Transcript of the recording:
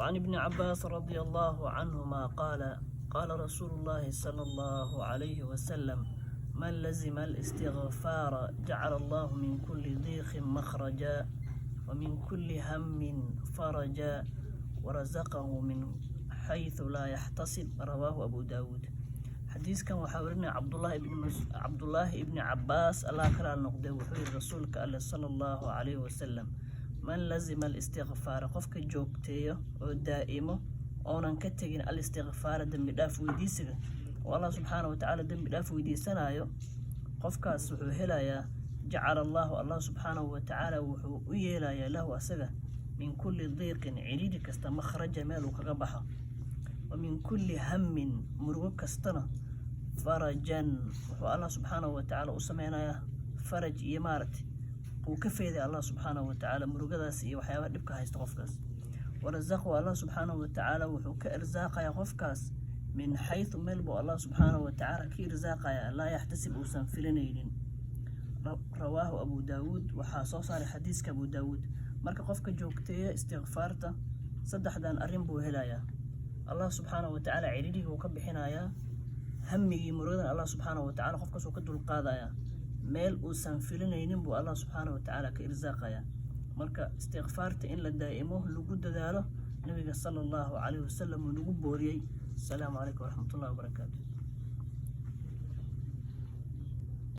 وعن ابن عباس رضي الله عنهما قال: قال رسول الله صلى الله عليه وسلم: من لزم الاستغفار جعل الله من كل ضيق مخرجا، ومن كل هم فرجا، ورزقه من حيث لا يحتسب. رواه أبو داود. Xadiiskan waxaa warinaya Cabdullaahi ibni Cabaas, Allah ka raali noqday. Wuxuu yihi rasuulka Alle sala Allahu calayhi wasalam: من لزم الاستغفار, qofka joogteeyo oo daa'imo oonan ka tegin الاستغفار, dembi dhaaf weydiisiga, oo Allah subxaana watacaala dembi dhaaf weydiisanayo, qofkaas wuxuu helayaa جعل الله, Allah subxaanahu watacaala wuxuu u yeelayaa له, asaga, من كل ضيق, ciriiri kasta, مخرجا, meel uu kaga baxo, ومن كل هم, murugo kastana, فرجا, wuxuu Allah subxaanahu watacaala u sameynayaa faraj iyo maaragtay uu ka feeday Allah subxaanahu watacaala murugadaas iyo waxyaabaha dhibka haysta qofkaas. ورزقه, Allah subxaanahu watacaala wuxuu ka irsaaqayaa qofkaas, من حيث, meel buu Allah subxaanahu watacaala ka irsaaqayaa, لا يحتسب, uusan filanaynin. رواه أبو داود. Waxaa soo saaray xadiiska Abu Daawuud. Marka qofka joogteeya istikfaarta saddexdan arrin buu helayaa: Allah subxaanahu watacaala ciriirigii uu ka bixinayaa, hamigii murugadan Allah subxaanahu watacaala qofkaas uu ka dulqaadayaa, meel uusan filinaynin buu Allah subxaanahu watacaala ka irsaaqayaa. Marka istikfaarta in la daa'imo, lagu dadaalo, nabiga sala Allahu calayhi wasalam uu nagu booriyey. Asalaamu calaykum waraxmatullahi wabarakaatu.